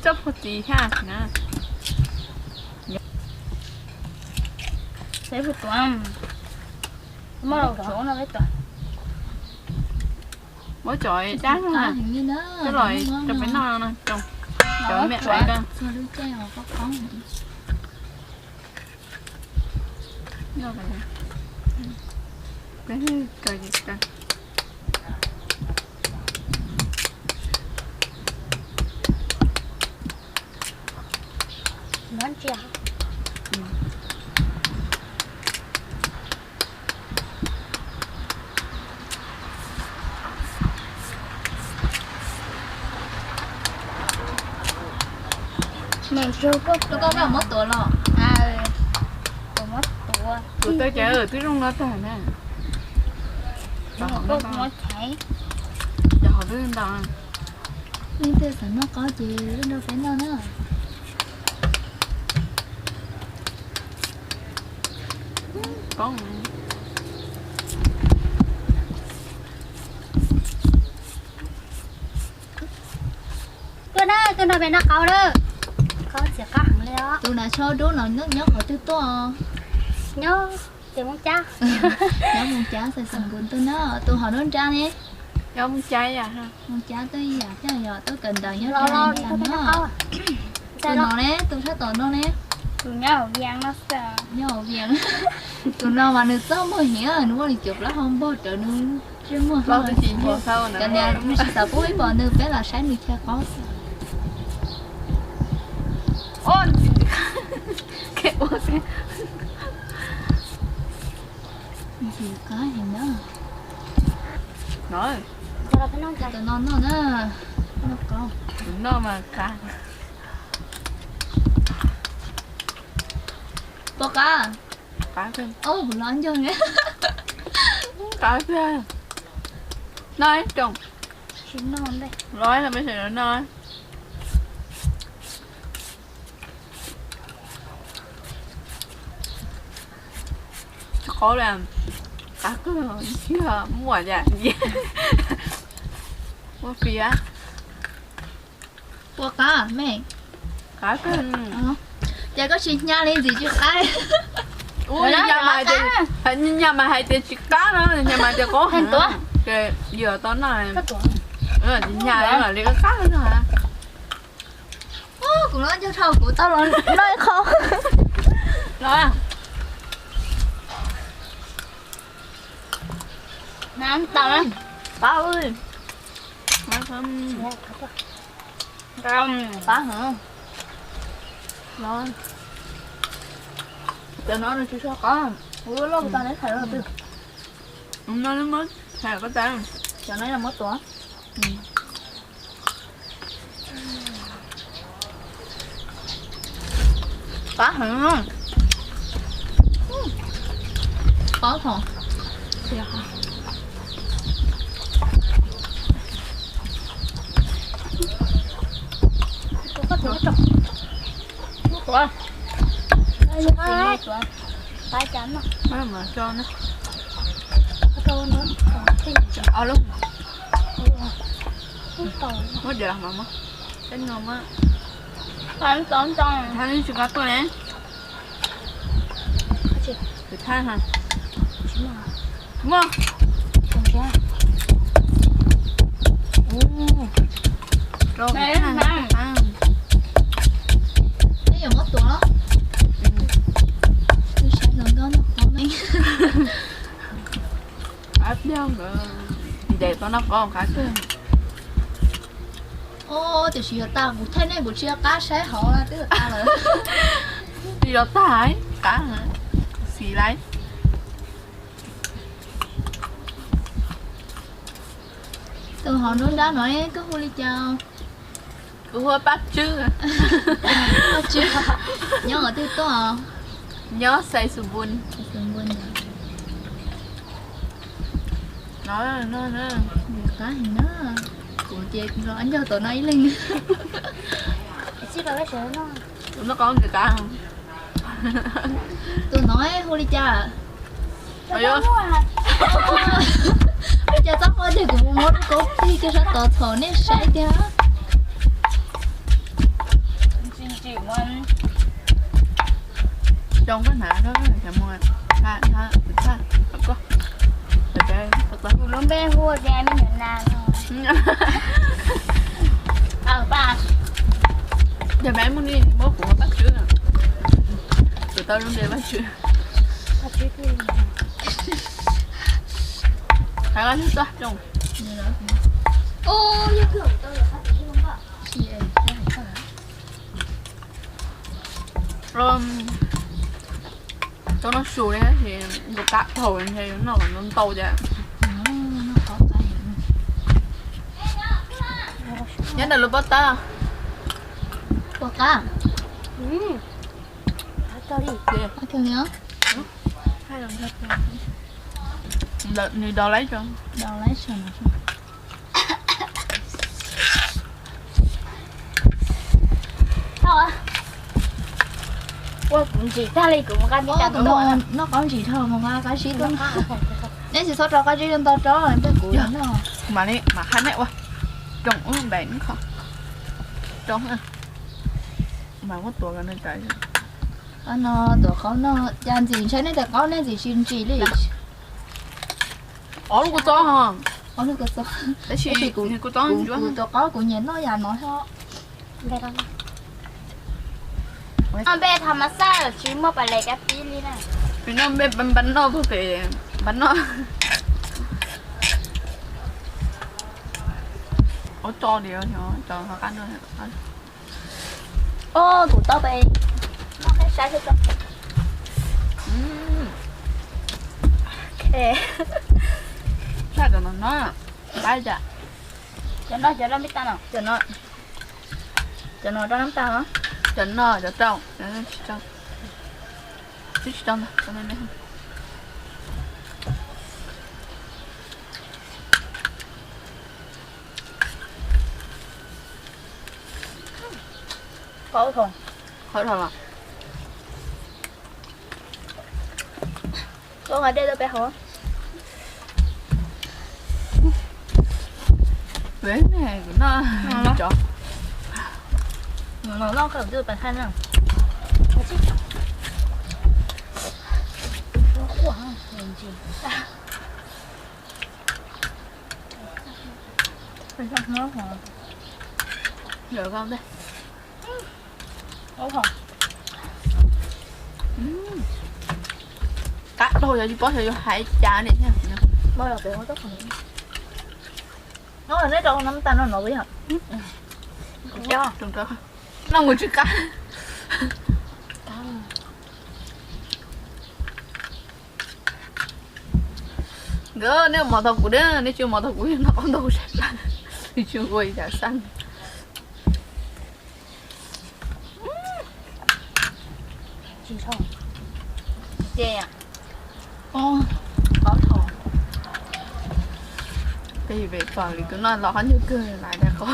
Coj puag tim thiab na. Peb puas tuav, muab los tsuav no peb tuav. Muab cov dab no, coj los rau peb noj no, cov me aiv ko. Koj muab tuav los? Kuv muab tuav. Kuv tau cov twb zoo no tag na. Cov hauv twb ntau. Leej twg xav noj qaub ces nrog peb noj na. Tuaj na, tuaj nrog peb noj qaub na. Qaub txiv qab heev li os. Tus nav tsho dub no nyob qhov twg tuaj? Nyob ces Moos Cab. Nyob Moos Cab xais xeem nkus tuaj na. Tus hauv nruab nrab ne? Nyob Moos Cab yam, Moos Cab tuaj yam thiab yog tuaj kawm ntawv nyob Moos Cab na. Tus no ne, tus sab tom no ne? Tus nyob hauv Vias no. Nyob hauv Vias. Tus no mas nws txoj muag heev, nws muaj li cuaj plaub hau npog rawv nws ntsej muag. Cov niam tsis xav pub peb pom nws, peb lam saib nws chaw qaub xwb. Ntxim qab heev na. Tus no noj na. Noj qaub. Tus no mas qab. Puas qab? Qab kawg. Kuv los nco. Qab kawg. Noj ib rooj. Los los peb sawv daws noj. Tsis qaub li, qab kawg, muaj yam, muaj fias. Puas qab me? Qab kawg. Ces koj tsis hnyav li ntxim tsis qab. Ua nyab mas hais tias tsis qab no, nyab mas tias qaub heev, ces yuav tau noj. Tsis hnyav li, qab no. Kuv los nco thaum kuv tau los noj ib qho. Los. Qab, qab heev. Los. Cov no nws tsis tshua qab, kuv loj tau neb tham los twg. No neb muab tham koj tas, cov no yog muab tuav. Qab heev. Qab thaum. Muab dej los mas muab. Thaij tsis qab tuaj ne. Kwv thaij ha. Muaj. Peb yuav muab tuav los? Qab pliag nkawd ntes tau noj qab qab kawg. Tiam sis yog tas kuv thaij nej kuv tsis nco qab saib hauv twb tas lawm. Tsis yog tas, qab, xis laiv. Tus hauv nruab nrab no koj hu li cas? Kuv hu ua Paj Tswb. Paj Tswb, nyob qhov twg tuaj? Nyob Xais Xus Npun. Xais Xus Npun. No, no, no. Qab heev na. Kuv ces los ncaug tom no ib leeg. Tus no qab ntxim qab. Tus no hu li cas? Ua cas txob muaj tiag, kuv mus muab lub kaub tig kiag sab tod txhaum nej saib tiag. Cov koj hnav, cov mos, lub npe hu tias me nyuam nas no. Yog pab mus ni muab kuv Paj Tswb, kuv tau lub npe Paj Tswb. Hais lus txog zoo. Cov no su li tab sis nws qab dhau, ntshe yuav noj kom ntau ntau cas. Nyob ntawm lub pob tawb. Puas qab? Nws do laib tso. Ua kuv ntsim tag li kuv mus nqa tib cov noj qab ntsim dhau mus nqa qab zib tuaj. Neb tsis txhob rau qab zib ntau rau npej kuv noj. Kuv mam li mam qhab neb ua. Roos ub npaim neb qhov. Roos. Mas muab tuav ko no cov. No tuav qaub no, cas ntxim ntshai nej tias qaub nej ntxim tsis ntsim li. Ob lub kua txob ho. Ob lub kua txob. Tab sis kuv, kuv tuav qaub kuv nyiam noj yam no ho. Noj npej tha mas xaj tsis muaj pas les kab pib li na. Noj npej npaj noj pug pem npaj noj. Ua tso li, tso qab no. Ua kuv tau peb noj qab saib thiab tso. Saib cov no no, qab cas. Cov no cov rau npib tas no, cov no, cov no rau npib tas no, cov no cov rau, tsis rau ntag. Qhov dhau los. Koj nqa dej tuaj peb haus. Peb ne, kuv noj cov. Noj kawg twb pas thaj na. Qab dhau yog tsis paub xyov yuav hais cas ne. No nws tsis qab. Nkawd nej mos tau kuv, nej tsis mos tau kuv, noj qaub ntau kuv saib plab, tsis ua cas xaj. Peb yuav pem pom li kuv noj los qab ncauj kawg lawm tiag qhov.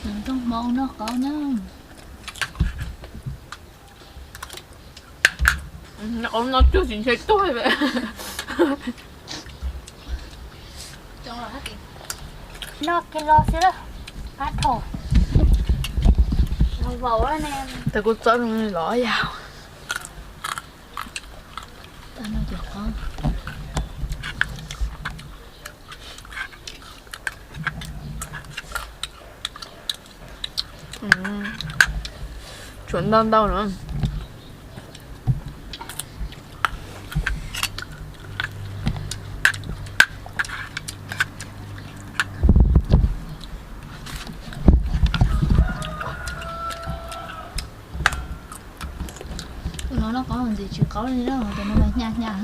Nws zoo hmo noj qaub na. Qaub no cuag tsis ntshai tuag li. Noj kiag los xwb lawm, qab dhau. Tes kuv txob zoo li los yam. Tshuav ntau ntau na. Tus no noj qaub ntxim tsis qaub li na, tus no mas hnyav hnyav.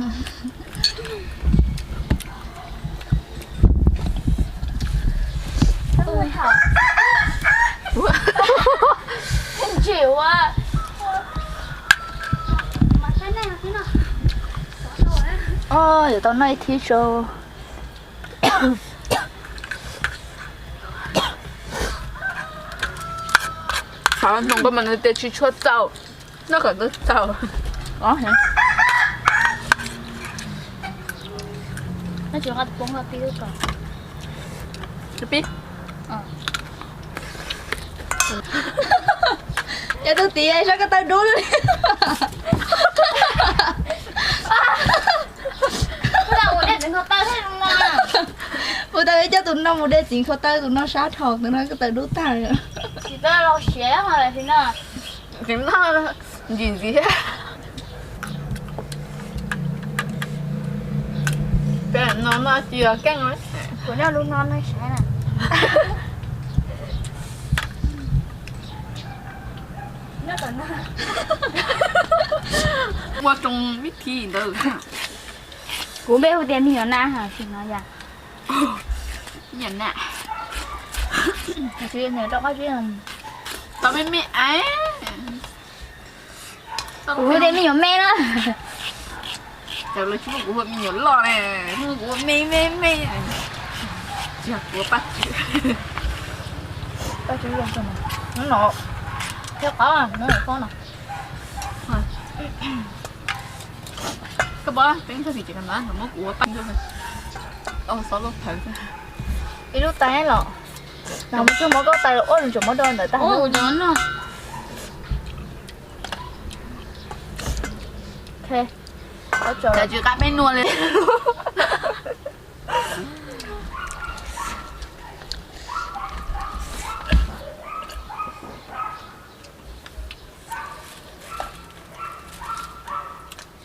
Ntsim ua. Yuav tau noj ib thib tso. Qhov no koj mas nws tias tsis tshua txaus, noj kom tau txaus. Pib, pib. Cov tug tim saib koj taw dub li. Kuv tau ib co tus no mus de txiv nkhaus taw, tus no sab dhau, tus no koj taw dub tag li. Tsis tau los siav li no. Tsis noj, ntsim ntxiv. Peb no noj tsis yog keej. Kuv noj lub no nej saib na. Ua rau vib thi ntawd. Kuv npe hu tias me nyuam nas hos tsis hnov yam. Me nyuam nas. Tau me me es. Kuv hu tias me nyuam me na. Cov lawv tsis muab kuv hu me nyuam loj ne, muab kuv hu me me me. Tsis yog kuv pab tswv. Pab tswv zoo no. Thiab qhov no, no. Koj pom peb txog tim ces kab nab muab kuv ua paj ntuj, tau xob lub thawv. Ib lub tais los, mus tsuag mov koj tais los ua tsuag mov rau ntawm tag. Cas tsis qab peb nua li.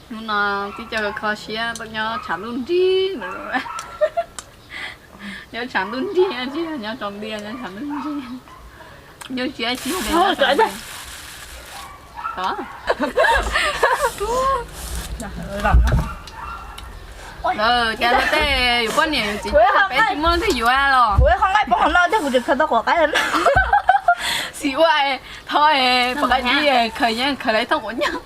Hnub no tib co kho siab tuaj nyob tshav ntuj nrig. Nyob tshav ntuj nrig tsis yog nyob tsaus ntuj, nyob tshav ntuj nrig. Nyob siab tsis yog Cas luag tej yuav poj niam yuav txiv, peb tsis muaj leej twg yuav los. Kuv ho nqaij poob hauv no thiab kuv tseem khaws tau quav qaib no. Xis ua, thov pom qab dib khaws, khaws lawv thooj quav nyob.